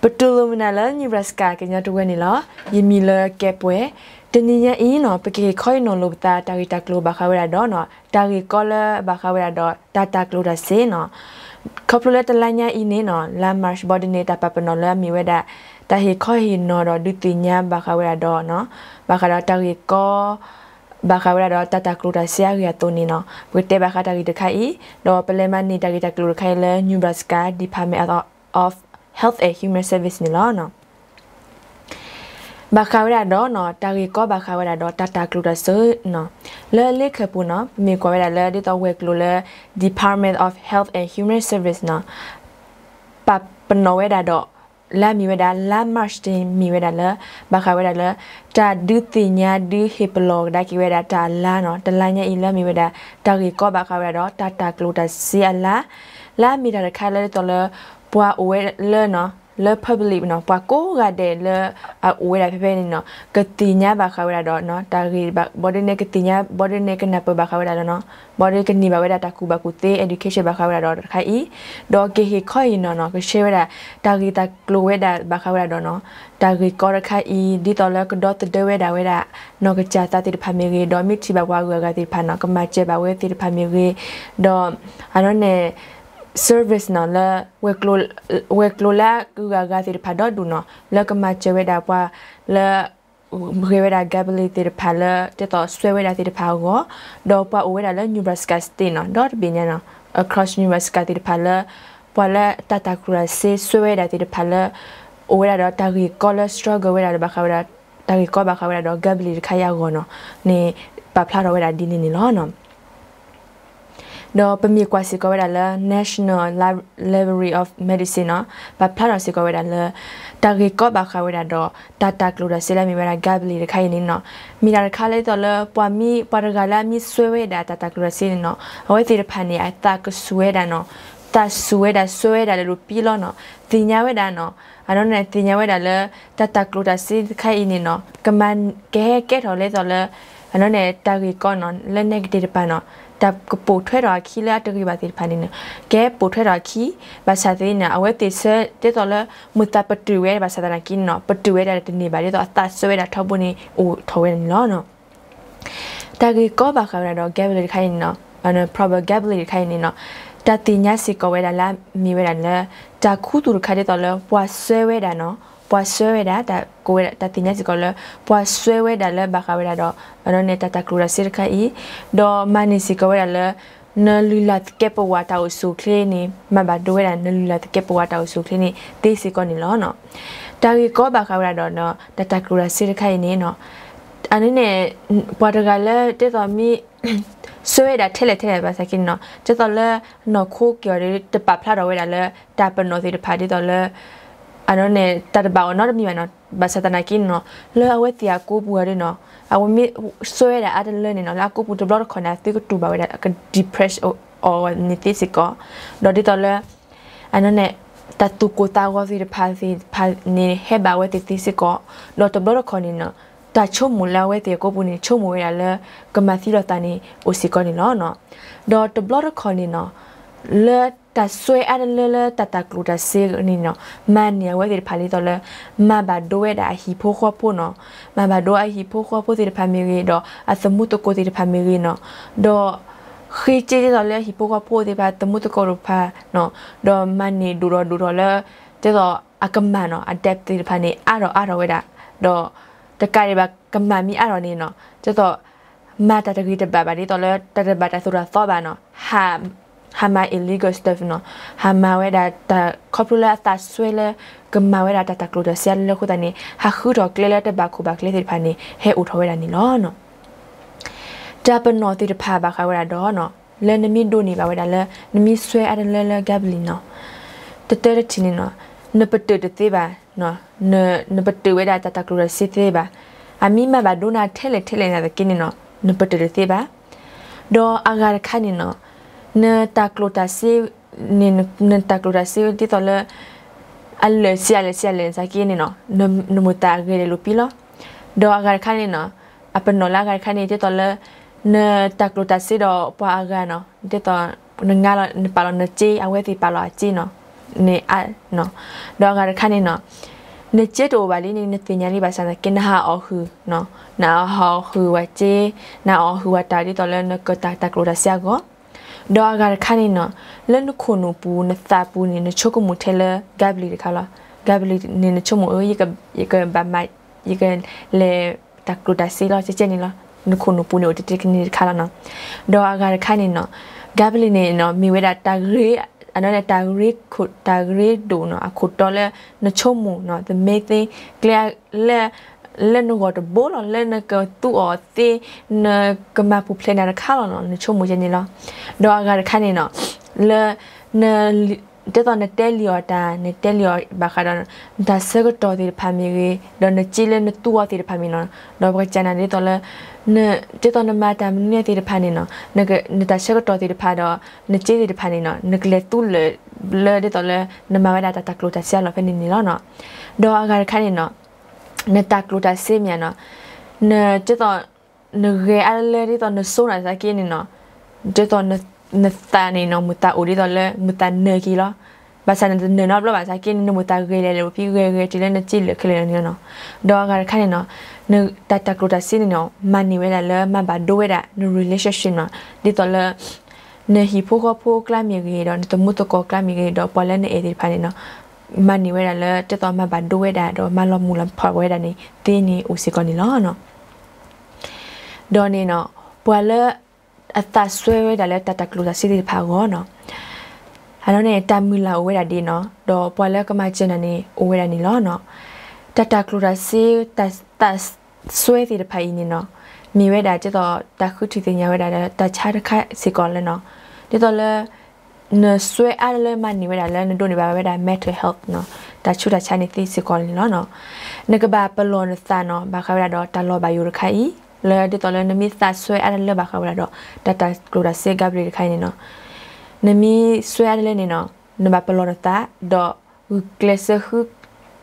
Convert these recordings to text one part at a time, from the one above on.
ပတူၢ်လိာ်မုာ်နၤလၢ Nebraska ကညီတဝၢန့ၣ်လီၤ. ယမံၤလၢကဲပှဲၤ, တနံၤညါအံၤနီၤ ပကဟ့ၣ်ခီဟ့ၣ်နီၤလိာ်ပသးတၢ်ဂ့ၢ်တၢ်ကျိၤဘၣ်ဃးဝဲဒၣ်ဒီးနီၤ တၢ်ဂ့ၢ်ကီလၢဘၣ်ဃးဝဲဒၣ်ဒီးတၢ်တၢ်ကျိၤတၢ်စ့နီၤ. ခီဖျိလၢတလါညါအံၤန့ၣ်နီၤ လါ March ဘီဒ်န့ၣ် တၢ်ပာ်ပနီၣ်လၢအမ့ၢ်ဝဲဒၣ် တၢ်ဟ့ၣ်ခီဟ့ၣ်နီၤဒီးဒုးသ့ၣ်ညါဘၣ်ဃးဝဲဒၣ်ဒီးနီၤ ဘၣ်ဃးဒီးတၢ်ဂ့ၢ်ကီ ဘၣ်ဃးဝဲဒၣ်ဒီးတၢ်တၢ်ကျိၤတၢ်စ့အဂ့ၢ်အသိးန့ၣ်နီၤ ပကတဲဘၣ်ဃးတၢ်ဂ့ၢ်တခါအံၤ ဒီးပလဲၤမၤန့ၢ်တၢ်ဂ့ၢ်တၢ်ကျိၤတခါအံၤလၢ Nebraska Department of Health and Human Service န့ၣ်လီၤ. ဘၣ်ဃးဝဲဒၣ်ဒီးနီၤ တၢ်ဂ့ၢ်ကီဘၣ်ဃးဝဲဒၣ်ဒီးတၢ်တၢ်ကျိၤတၢ်စ့နီၤ လၢလ့ခၢၣ်ပူၤနီၤ ပမ့ၢ်ကွၢ်ဝဲဒၣ်လၢဒ်သိးဝဲၤကျိၤလၢ Department of Health and Human Service နီၤ ပာ်ပနီၣ်ဝဲဒၣ်ဒီး လါမ့ၢ်ဝဲဒၣ် လါ March တမ့ၢ်ဝဲဒၣ်လၢ ဘၣ်ဃးဝဲဒၣ်လၢ တၢ်ဒုးသ့ၣ်ညါဒုးဟ့ၣ်ပလီၢ်ကဒါက့ၤဝဲဒၣ်တၢ်အလါနီၤ တလါညါအံၤလၢမ့ၢ်ဝဲဒၣ် တၢ်ဂ့ၢ်ကီဘၣ်ဃးဝဲဒၣ်ဒီးတၢ်တၢ်ကျိၤတၢ်စ့အလါ လၢမ့ၢ်တၢ်တခါလၢဒ်သိးလၢ ပှၤအိၣ်ဝဲလၢနီၤ လၢ public နီၤ ပှၤကိးဂၤဒဲးလၢ အအိၣ်ဝဲဒၣ်ဖဲဖဲန့ၣ်နီၤ ကသ့ၣ်ညါဘၣ်ဃးဝဲဒၣ်ဒီးနီၤ တၢ်ဂ့ၢ်ဘၣ် ဘီဒ်န့ၣ်ကသ့ၣ်ညါ ဘီဒ်န့ၣ်ကနၢ်ပၢၢ်ဘၣ်ဃးဝဲဒၣ်ဒီးနီၤ ဘီဒ်ကန့ၢ်ဘၣ်ဝဲဒၣ်တၢ်ကူၣ်ဘၣ်ကူၣ်သ့ education ဘၣ်ဃးဝဲဒၣ်ဒီးတခါအံၤ ဒီးကဟ့ၣ်ခီဟ့ၣ်နီၤနီၤ ကဆှဲဝဲဒၣ် တၢ်ဂ့ၢ်တၢ်ကျိၤဝဲဒၣ်ဘၣ်ဃးဝဲဒၣ်ဒီးနီၤ တၢ်ဂ့ၢ်ကီတခါအံၤ ဒ်သိးလၢကဒီသဒၢဝဲဒၣ်ဝဲဒၣ် နီၢ်ကစၢ်သးသ့ၣ်တဖၣ်မ့ၢ်ဂ့ၤ ဒီးမ့ၢ်ထံၣ်ဘၣ်ပှၤအဂုၤအဂၤသ့ၣ်တဖၣ်နီၤ ကမၤစၢၤဘၣ်ဝဲသ့ၣ်တဖၣ်မ့ၢ်ဂ့ၤ ဒီး အနီၢ်န့ၣ် service နီၤ လၢ ဝဲၤကျိၤလၢအဂုၤအဂၤသ့ၣ်တဖၣ်ဒီဒူၣ်နီၤ လၢကမၤစၢၤဝဲဒၣ်ပှၤလၢ ဂဲၤဝဲဒၣ် gambling သ့ၣ်တဖၣ်လၢ ဒ်သိးစွဲဝဲဒၣ်သ့ၣ်တဖၣ်အဂီၢ်, ဒီးပှၤအိၣ်ဝဲဒၣ်လၢ Nebraska State နီၤ ဒီတဘ့ၣ်ညါနီၤ across Nebraska သ့ၣ်တဖၣ်လၢ ပှၤလၢတၢ်တၢ်ကျိၤတၢ်စ့စွဲဝဲဒၣ်သ့ၣ်တဖၣ်လၢ အိၣ်ဝဲဒၣ်ဒီးတၢ်ဂ့ၢ်ကီလၢ struggle ဝဲဒၣ်ဒီးဘၣ်ဃးဝဲဒၣ် တၢ်ဂ့ၢ်ကီဘၣ်ဃးဝဲဒၣ်ဒီး gambling တခါအံၤအဂီၢ်နီၤ န့ၣ် ပာ်ဖျါထီၣ်ဝဲဒၣ်ဒ်န့ၣ်န့ၣ်လီၤ. ဒီးပမ့ၢ်ကွၢ်စ့ၢ်ကီးဝဲဒၣ်လၢ National Library of Medicine နီၤ ပာ်ဖျါထီၣ်စ့ၢ်ကီးဝဲဒၣ်လၢ တၢ်ဂ့ၢ်ကီဘၣ်ဃးဝဲဒၣ်ဒီး တၢ်တၢ်ကျိၤတၢ်စ့လၢအမ့ၢ်ဝဲဒၣ် gambling တခါအံၤန့ၣ်နီၤ မ့ၢ်တၢ်တခါလၢဒ်သိးလၢ ပှၤမ့ၢ် ပှၤတဂၤလၢအမ့ၢ်စွဲဝဲဒၣ်တၢ်တၢ်ကျိၤတၢ်စ့န့ၣ်နီၤ အဝဲသ့ၣ်တဖၣ်န့ၣ် အသးကဆူၣ်ဝဲဒၣ်နီၤ သးဆူၣ်ဝဲဒၣ်စွဲဝဲဒၣ်လၢဒိၣ်ပံလီၤနီၤ သ့ၣ်ညါဝဲဒၣ်နီၤ အနီၢ်န့ၣ်သ့ၣ်ညါဝဲဒၣ်လၢ တၢ်တၢ်ကျိၤတၢ်စ့တခါအံၤန့ၣ်နီၤ ကမၤ ကဟဲကဲထီၣ်လၢဒ်သိးလၢ အနီၢ်န့ၣ် တၢ်ဂ့ၢ်ကီနီၤ လၢ negative တဖၣ်နီၤ တၢ်ကပိာ်ထွဲထီၣ်အခံလၢအတဂ့ၤဘၣ်သ့ၣ်တဖၣ်န့ၣ်နီၤ ကဟဲပိာ်ထွဲထီၣ်အခံ ဘၣ်ဆၣ်သနာ်က့န့ၣ် အဝဲသ့ၣ်ဆၢ ဒ်သိးလၢ မုာ်သးပတုာ်ဝဲဘၣ်ဆၣ်သနာ်က့န့ၣ်နီၤ ပတုာ်ဝဲဒၣ်တန့ၢ်ဘၣ် ဒ်သိးအသးစွဲဝဲဒၣ်ထီဘိန့ၣ် အိၣ်ထီၣ်ဝဲဒၣ်န့ၣ်လီၤ. တၢ်ဂ့ၢ်ကီဘၣ်ဃးဝဲဒၣ်ဒီး gambling တခါအံၤန့ၣ်နီၤ problem gambling တခါအံၤန့ၣ်နီၤ တၢ်သ့ၣ်ညါစ့ၢ်ကီးဝဲဒၣ်လၢ မ့ၢ်ဝဲဒၣ်လၢ တၢ်ခူသူၣ်တခါဒ်သိးလၢ ပှၤစွဲဝဲဒၣ်နီၤ ပှၤစွဲဝဲဒၣ် တၢ်ကိးဝဲဒၣ် တၢ်သ့ၣ်ညါစ့ၢ်ကီးလၢ ပှၤစွဲဝဲဒၣ်လၢဘၣ်ဃးဝဲဒၣ်ဒီး အနီၢ်န့ၣ် တၢ်တၢ်ကျိၤတၢ်စ့တခါအံၤ ဒီးမၤန့ၢ်စ့ၢ်ကီးဝဲဒၣ်လၢ နလုၢ်လၢ်သကဲးပဝးတၢ်အိၣ်ဆူၣ်အိၣ်ချ့န့ၣ် မၤဘၣ်ဒိဝဲဒၣ် နလုၢ်လၢ်သကဲးပဝးတၢ်အိၣ်ဆူၣ်အိၣ်ချ့န့ၣ် သ့စ့ၢ်ကီးန့ၣ်လီၤ. တၢ်ဂ့ၢ်ကီဘၣ်ဃးဝဲဒၣ်ဒီး တၢ်တၢ်ကျိၤတၢ်စ့တခါအံၤန့ၣ်နီၤ အန့ၣ်န့ၣ် ပှၤတဂၤလၢဒ်သိးမ့ၢ် စွဲဝဲဒၣ်ထဲလဲၣ်ထဲလဲၣ်ဘၣ်ဆၣ်က့န့ၣ်နီၤ ဒ်သိးလၢ နီၢ်ခိက့ၤအီၤဒီး တပာ်ဖျါထီၣ်ဝဲဒၣ်လၢ တၢ်ပနီၣ်သ့ၣ်တဖၣ်ဒ်သိးလၢ အနီၢ်န့ၣ် တၢ်တဘၣ်အီၤနီတမံၤဘၣ်နီၤ ဘၣ်ဆၣ်သနာ်က့န့ၣ်နီၤ လၢအဝဲသ့ၣ်အကိးပူၤအီၤဒီးနီၤ အဝဲမ့ၢ်စွဲဝဲဒၣ်အါတလၢန့ၣ်နီၤ လၢအကိးပူၤတဘျီတခီၣ်န့ၣ် အသုကတူၢ်ဘၣ်ဝဲဒၣ် က depress အီၤန့ၣ်သ့စ့ၢ်ကီး ဒီးဒ်သိးလၢ အနီၢ်န့ၣ် တၢ်သူၣ်ကိၢ်သးဂီၤသ့ၣ်တဖၣ်သ့ၣ်တဖၣ်န့ၣ် ဟဲဘၣ်အဝဲသ့ၣ်သ့စ့ၢ်ကီး ဒီးတဘျီတခီၣ်န့ၣ်နီၤ တၢ်ဆိကမိၣ်လၢအဝဲသ့ၣ်အကိးပူၤန့ၣ် ဆိကမိၣ်ဝဲဒၣ်လၢ ကမၤသံလိာ်သးန့ၣ် အိၣ်စ့ၢ်ကီးန့ၣ်လီၤ. ဒီးတဘျီတခီၣ်န့ၣ်နီၤ လၢတၢ်စွဲအါတလၢလၢတၢ်တၢ်ကျိၤတၢ်စ့န့ၣ်နီၤ မၤန့ၢ်အဝဲသ့ၣ်တဖၣ်ဒ်သိးလၢ မၤဘၣ်ဒိဝဲဒၣ်အဟံၣ်ဖိဃီဖိနီၤ မၤဘၣ်ဒိအဟံၣ်ဖိဃီဖိသ့ၣ်တဖၣ်မ့ၢ်ဂ့ၤ ဒီးအသမူသကိးသ့ၣ်တဖၣ်မ့ၢ်ဂ့ၤနီၤ ဒီး ဃ့က့ဒ်သိးလၢဟံၣ်ဖိဃီဖိသ့ၣ်တဖၣ် သမူသကိးတဖၣ်နီၤ ဒီးမၤန့ၢ်ဒိၣ်ထီၣ်ဒိၣ်ထီၣ်လၢ ဒ်သိးအကမၣ်နီၤ အ debt သ့ၣ်တဖၣ်န့ၣ် အါထီၣ်အါထီၣ်ဝဲဒၣ် ဒီး တကးဒံးဘၣ်ကမၣ်မ့ၢ်အါထီၣ်န့ၣ်နီၤ ဒ်သိး မၤတၢ်တဂ့ၤတဘၣ်ဘၣ် ဒ်သိးလၢတၢ်တဘၣ်တၢ်သိၣ်တၢ်သီဘၣ်နီၤ ဟး ဟးမၤ illegal stuff နီၤ ဟးမၤဝဲဒၣ်တၢ်ခီဖျိလၢအသးစွဲလၢ ကမၤဝဲဒၣ်တၢ်တၢ်ကျိၤတၢ်စ့လၢအဃိသတးန့ၣ် ဟးဃုထီၣ်ကျဲလၢတဘၣ်ခိၣ်ဘၣ်ကျဲသ့ၣ်တဖၣ်န့ၣ် ဟဲအိၣ်ထီၣ်ဝဲဒၣ်န့ၣ်လီၤ. တၢ်ပနီၣ်သ့ၣ်တဖၣ်ဘၣ်ဃးဝဲဒၣ်ဒီးနီၤ လၢနမ့ၢ်ဒိးန့ၢ်ဘၣ်ဝဲဒၣ်လၢ နမ့ၢ်စွဲအါတလၢလၢ gambling နီၤ တတၢတထံၣ်န့ၣ်နီၤ နပတုာ်တသ့ဘၣ် နပတုာ်ဝဲဒၣ်တၢ်တၢ်ကျိၤတၢ်စ့သ့ဘၣ် အမ့ၢ်မၤဘၣ်ဒိနၤထဲလဲၣ်ထဲလဲၣ်နာ်သက့န့ၣ်နီၤ နပတုာ်တသ့ဘၣ် ဒီးအဂၤတခါန့ၣ်နီၤ နတၢ်ကျိၤတၢ်စ့ နတၢ်ကျိၤတၢ်စ့ဒ်သိးလၢ အလၢာ်ဆံးအလၢာ်ဆံးအလၢာ်နာ်သက့န့ၣ်နီၤ နမိၢ်သးအဂဲၤဒဲးလိာ်ပံလီၤ ဒီးအဂၤတခါန့ၣ်နီၤ အပနီၣ်လၢအဂၤတခါန့ၣ် ဒ်သိးလၢ နတၢ်ကျိၤတၢ်စ့ဒီးပှၤအဂၤနီၤ ဒ်သိး နငါလီၤ နပာ်လီၤနစ့ အဝဲသ့ၣ်ပာ်လီၤအစ့နီၤ န့ၣ်အါနီၤ. ဒီးအဂၤတခါန့ၣ်နီၤ, နစ့တအိၣ်ဘၣ်လံန့ၣ် နသ့ၣ်ညါလံ ဘၣ်ဆၣ်သနာ်က့ နဟးအီၣ်ဟုၣ်နီၤ, နဟးအီၣ်ဟုၣ်ဝဲစ့, နဟးအီၣ်ဟုၣ်ဝဲတၢ်ဒ်သိးလၢနကတၢ်တၢ်ကျိၣ်တၢ်စ့အဂီၢ်. ဒီးအဂၤတခါန့ၣ်နီၤ, လၢနခိၣ်နူာ်ပူၤ နသးပူၤန့ၣ် နဆိကမိၣ်ထဲလၢ ဂၤဘလံၤတခါလီၤ. ဂၤဘလံၤန့ၣ် နဆိကမိၣ် အၢ ယကဘၣ်မၤ ယကလဲၤတၢ်ကျိၣ်တၢ်စ့လီၤ ကဲကဲန့ၣ်လီၤ. နခိၣ်နူာ်ပူၤန့ၣ် အိၣ်တ့ၢ်တ့ၢ်ကန့ၣ်တခါလီၤနီၤ. ဒီးအဂၤတခါန့ၣ်နီၤ, ဂၤဘလံၤန့ၣ်နီၤ မ့ၢ်ဝဲဒၣ်တၢ်ဂ့ၤ, အနီၢ်န့ၣ် တၢ်ဂ့ၤခိၣ် တၢ်ဂ့ၤဒိၣ်နီၤ အခိၣ်တီလၢနဆိကမိၣ်နီၤ the main thing ကျဲလၢ လၢနဂီၢ်တဘိလီၤ လၢနကသူအီၤသ့ နကမၤပူၤဖျဲးနၤတခါလီၤနီၤ နဆိကမိၣ်ကဲန့ၣ်လီၤ. ဒီးအဂၤတခါန့ၣ်နီၤ, လၢ န ဒ်သိးနတဲလံာ်အီၤတၢ် နတဲလံာ်အီၤဘၣ်ဃးဒီး နတၢ်ဆၢကတီၢ်သ့ၣ်တဖၣ်မ့ၢ်ဂ့ၤ ဒီးနစ့လၢနသူအီၤသ့ၣ်တဖၣ်မ့ၢ်နီၤ, ဒီးပကစၢ်နာ်ဒ်သိးလၢ ဒ်သိးနမၤတၢ်မနုၤသ့ၣ်တဖၣ်န့ၣ်နီၤ နတၢ်ဆၢကတီၢ်သ့ၣ်တဖၣ်ဒီး နစ့သ့ၣ်တဖၣ်န့ၣ်နီၤ နကလဲၤသူလၢာ် လၢဒ်သိးလၢ နမၤဝဲဒၣ်တၢ်တၢ်ကျိၣ်တၢ်စ့အလီၢ်ဖဲန့ၣ်န့ၣ်လီၤနီၤ. ဒီးအဂၤတခါန့ၣ်နီၤ, နတၢ်ကျိၣ်တၢ်စ့မ့ၢ်နီၤ, န ဒ်သိး နဂဲၤအါလၢဒ်သိးနစိနၤသနာ်က့န့ၣ်နီၤ, ဒ်သိး နသးန့ၣ်နီၤ မုၢ်သးအိၣ်ဒ်သိးလၢ မုၢ်သးနၢၤက့ၤလီၤ. ဘၣ်ဆၣ်နတနၢၤနီတဘျီဘၣ်ဆၣ်က့န့ၣ် နမုၢ်သးဂဲၤလဲၤလဲၤအိၣ်ဖဲဂဲၤဂဲၤတုၤလၢနစ့လၢာ်ခဲလၢာ်န့ၣ်လီၤနီၤ. ဒီးအဂၤတခါန့ၣ်နီၤ, နတၢ်တၢ်ကျိၣ်တၢ်စ့န့ၣ်နီၤ မၤန့ၢ်ဝဲဒၣ်လၢမၤဘၣ်ဒိဝဲဒၣ် န relationship နီၤ, ဒ်သိးလၢ နဟံၣ်ဖိဃီဖိကျါမ့ၢ်ဂ့ၤ ဒီးနတမူသကိးကျါမ့ၢ်ဂ့ၤ ဒီးပှၤလၢနအဲၣ်သ့ၣ်တဖၣ်န့ၣ်နီၤ, မၤန့ၢ်ဝဲဒၣ်လၢ ဒ်သိးမၤဘၣ်ဒိဝဲဒၣ် ဒီးမၤလီၤမုၢ်လီၤဖးဝဲဒၣ်န့ၣ် သ့န့ၣ်အိၣ်စ့ၢ်ကီးန့ၣ်လီၤနီၤ. ဒီးန့ၣ်နီၤ, ပှၤလၢ အသးစွဲဝဲဒၣ်လၢတၢ်တၢ်ကျိၣ်တၢ်စ့သ့ၣ်တဖၣ်အဂီၢ်နီၤ, အနီၢ်န့ၣ် တၢ်မုၢ်လၢ်အိၣ်ဝဲဒၣ်ဒ်နီၤ, ဒီးပှၤလၢကမၤစၢၤနၤန့ၣ် အိၣ်ဝဲဒၣ်န့ၣ်လီၤနီၤ. တၢ်တၢ်ကျိၣ်တၢ်စ့ တၢ် တၢ်စွဲသ့ၣ်တဖၣ်အံၤန့ၣ်နီၤ, မ့ၢ်ဝဲဒၣ်ဒ်သိးတၢ်ဃုထံၣ်သ့ၣ်ညါဝဲဒၣ်လၢတၢ်ဆါတခါစ့ၢ်ကီးလၢနီၤ, ဒ်သိးလၢ နစွဲအါလၢမၤန့ၢ်ဝဲဒၣ်လၢနဒိးန့ၢ်ဘၣ်ဝဲဒၣ် mental health နီၤ, တၢ်ဆူးတၢ်ဆါန့ၣ်သ့စ့ၢ်ကီးန့ၣ်လီၤနီၤ. နကဘၣ်ပလီၢ်နသးနီၤ ဘၣ်ဃးဝဲဒၣ်ဒီးတၢ်လီၤဘၣ်ယိၣ်တခါအံၤ, လၢဒ်သိးလၢနမ့ၢ်သးစွဲအါတလၢဘၣ်ဃးဝဲဒၣ်ဒီး တၢ်တၢ်ကျိၣ်တၢ်စ့ gambling တခါအံၤန့ၣ်နီၤ, နမ့ၢ်စွဲအါတလၢန့ၣ်နီၤ, နဘၣ်ပလီၢ်နသး ဒီးဂုာ်ကျဲးစၢးဃု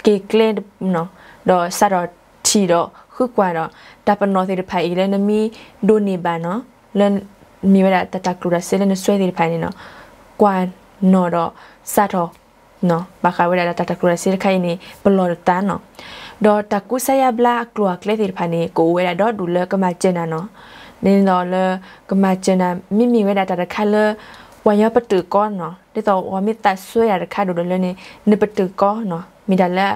က့ၤကျဲနီၤ, ဒီးစးထီၣ်ထံၣ်ဒီးဃုကွၢ်ဒီး တၢ်ပနီၣ်သ့ၣ်တဖၣ်အံၤလၢနမ့ၢ်ဒိးန့ၢ်ဘၣ်နီၤ, လၢ မ့ၢ်ဝဲဒၣ်တၢ်တၢ်ကျိၣ်တၢ်စ့လၢနစွဲသ့ၣ်တဖၣ်န့ၣ်နီၤ, ကွၢ်နီၣ်ဒီးစးထီၣ် ဘၣ်ဃးဝဲဒၣ်တၢ်တၢ်ကျိၣ်တၢ်စ့တခါအံၤန့ၣ် ပလီၢ်နသးနီၤ. ဒီးတၢ်ကူစါယါဘျါအကျိၤအကျဲသ့ၣ်တဖၣ်န့ၣ် ကအိၣ်ဝဲဒၣ်ဒီဒူၣ်လၢကမၤစၢၤနၤနီၤ, ဒ်သိးလၢ ကမၤစၢၤနၤ မ့မ့ၢ်ဝဲဒၣ်တၢ်တခါလၢ ပှၤညီပတုာ်ကီနီၤ, ဒ်သိးပှၤမ့ၢ်သးစွဲတၢ်တခါဒိၣ်ဒိၣ်လၢန့ၣ် နပတုာ်ကီနီၤ, မ့ၢ်တၢ်လၢ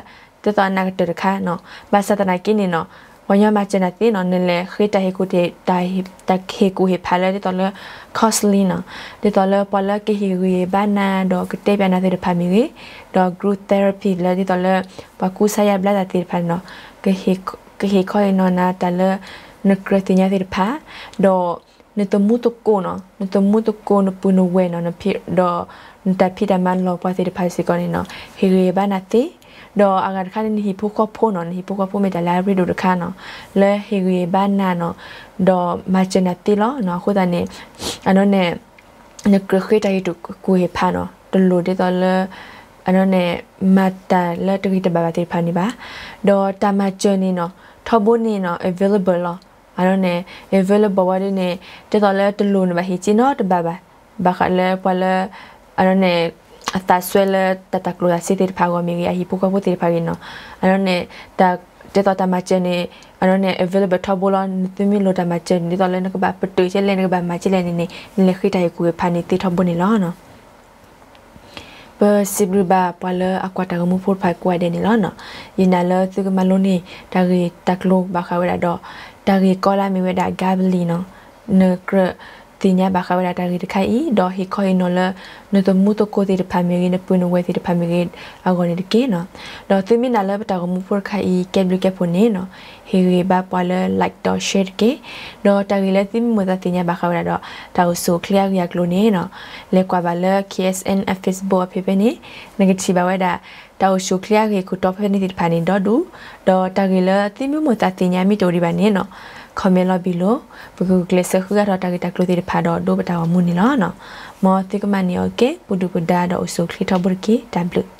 ဒ်သိးအနၢ်ကတၢၢ်တခါနီၤ, ဘၣ်ဆၣ်သနာ်က့န့ၣ်နီၤ, ပှၤညီမၤစၢၤနၤသ့နီၤ, နလဲၤဃ့တၢ်ဟ့ၣ်ကူၣ် တၢ်ဟ့ၣ်ကူၣ်ဟ့ၣ်ဖးလၢဒ်သိးလၢ counseling နီၤ, ဒ်သိးလၢပှၤလၢကဟ့ၣ်ဂံၢ်ဟ့ၣ်ဘါနၤ ဒီးကတဲပျးနၤသ့ၣ်တဖၣ်မ့ၢ်ဂ့ၤ, ဒီး group therapy လၢဒ်သိးလၢ ပှၤကူစါယါဘျါတၢ်သ့ၣ်တဖၣ်န့ၣ်နီၤ, ကဟ့ၣ်ခီဟ့ၣ်နီၤနၤတၢ်လၢ နကြၢးသ့ၣ်ညါသ့ၣ်တဖၣ်, ဒီး နသမူသကိးနီၤ, နသမူသကိး နပုၢ်နဝဲၢ်နီၤ, ဒီး နတၢ်ဖံးတၢ်မၤလီၤပှၤသ့ၣ်တဖၣ်စ့ၢ်ကီးန့ၣ်နီၤ, ဟ့ၣ်ဂံၢ်ဟ့ၣ်ဘါနၤသ့, ဒီးအဂၤတခါန့ၣ် နဟံၣ်ဖိဃီဖိနီၤ, နဟံၣ်ဖိဃီဖိမ့ၢ်တၢ်လၢအရ့ဒိၣ်တခါနီၤ, လၢဟ့ၣ်ဂံၢ်ဟ့ၣ်ဘါနၤနီၤ, ဒီးမၤစၢၤနၤသ့လီၤနီၤ, အဃိသတးန့ၣ် အနီၢ်န့ၣ် နကြၢးဃ့တၢ်ဟ့ၣ်ကူၣ်ဟ့ၣ်ဖးနီၤ, တလိၣ်ဒ်သိးလၢ အနီၢ်န့ၣ် မၤတၢ်လၢတဂ့ၤတဘၣ်ဘၣ်သ့ၣ်တဖၣ်န့ၣ်ဘၣ်, ဒီးတၢ်မၤစၢၤန့ၣ်နီၤ, ထီဘိန့ၣ်နီၤ available လီၤ, အနီၢ်န့ၣ် available ဝဲဒၣ်န့ၣ် ဒ်သိးလၢတလိၣ်နဘၣ်ဟ့ၣ်စ့နီတဘၣ်ဘၣ်, ဘၣ်ဃးလၢပှၤလၢ အနီၢ်န့ၣ် အသးစွဲလၢတၢ်တၢ်ကျိၣ်တၢ်စ့သ့ၣ်တဖၣ်အဂီၢ်မ့ၢ်ဂ့ၤ, အဟံၣ်ဖိဃီဖိသ့ၣ်တဖၣ်ဂ့ၤနီၤ, အနီၢ်န့ၣ် ဒ်သိးတၢ်မၤစၢၤန့ၣ် အနီၢ်န့ၣ် available ထီဘိလီၤ, နသုမ့ၢ်လိၣ်တၢ်မၤစၢၤန့ၣ် ဒ်သိးလၢနကဘၣ်ပတုာ်ကဲလဲၣ် နကဘၣ်မၤကဲလဲၣ်န့ၣ်န့ၣ် နလဲၤဃ့တၢ်ဟ့ၣ်ကူၣ်ဟ့ၣ်ဖးန့ၣ်သ့ထီဘိန့ၣ်လီၤနီၤ. ပစံးဘျုးဘၣ်ပှၤလၢအကွၢ်တၢ်ဂီၤမူဖိတဖၣ်ကိးဂၤဒဲးန့ၣ်လီၤနီၤ. ယနာ်လၢသုကမၤလိန့ၢ်တၢ်ဂ့ၢ်တၢ်ကျိၤဘၣ်ဃးဝဲဒၣ်ဒီး တၢ်ဂ့ၢ်ကီလၢအမ့ၢ်ဝဲဒၣ် gambling နီၤ. နကြၢးသ့ၣ်ညါဘၣ်ဃးဝဲဒၣ်တၢ်ဂ့ၢ်တခါအံၤ ဒီးဟ့ၣ်ခီဟ့ၣ်နီၤလၢ နသမူသကိးသ့ၣ်တဖၣ်မ့ၢ်ဂ့ၤ နပုၢ်နဝဲၢ်သ့ၣ်တဖၣ်မ့ၢ်ဂ့ၤ အဂီၢ်န့ၣ်တက့ၢ်နီၤ. ဒီးသုမ့ၢ်နာ်လၢပတၢ်ဂီၤမူဖိတခါအံၤ ကဲဘျုးကဲဖှိၣ်န့ၣ်နီၤ ဟ့ၣ်ဂံၢ်ဘါပှၤလၢ like ဒီး share တက့ၢ်. ဒီးတၢ်ဂ့ၢ်လၢသုမ့ၢ်မိၣ်သးသ့ၣ်ညါဘၣ်ဃးဝဲဒၣ်ဒီး တၢ်အိၣ်ဆူၣ်အိၣ်ချ့အဂ့ၢ်အကျိၤန့ၣ်နီၤ လဲၤကွၢ်ဘၣ်လၢ K S N အ Facebook အဖဲဖဲန့ၣ် နကထံၣ်ဘၣ်ဝဲဒၣ် တၢ်အိၣ်ဆူၣ်အိၣ်ချ့အဂ့ၢ်ခိၣ်တီဖဲန့ၣ်သ့ၣ်တဖၣ်န့ၣ်ဒီဒူၣ်, ဒီးတၢ်ဂ့ၢ်လၢသုမ့ၢ်မိၣ်သးသ့ၣ်ညါမ့ၢ်တအိၣ်ဒံးဘၣ်န့ၣ်နီၤ comment လီၤ below ပကဂုာ်ကျဲးစၢးဃုအါထီၣ်တၢ်ဂ့ၢ်တၢ်ကျိၤသ့ၣ်တဖၣ်ဒီးဒိပတၢ်ဂီၤမူန့ၣ်လီၤနီၤ. မ်သုကမၤန့ၢ်အီၤကဲ ပူၤဒုၣ်ပူၤဒါဒီးအိၣ်ဆူၣ်အိၣ်ချ့ထီဘိတက့ၢ်. တၢ်ဘျုး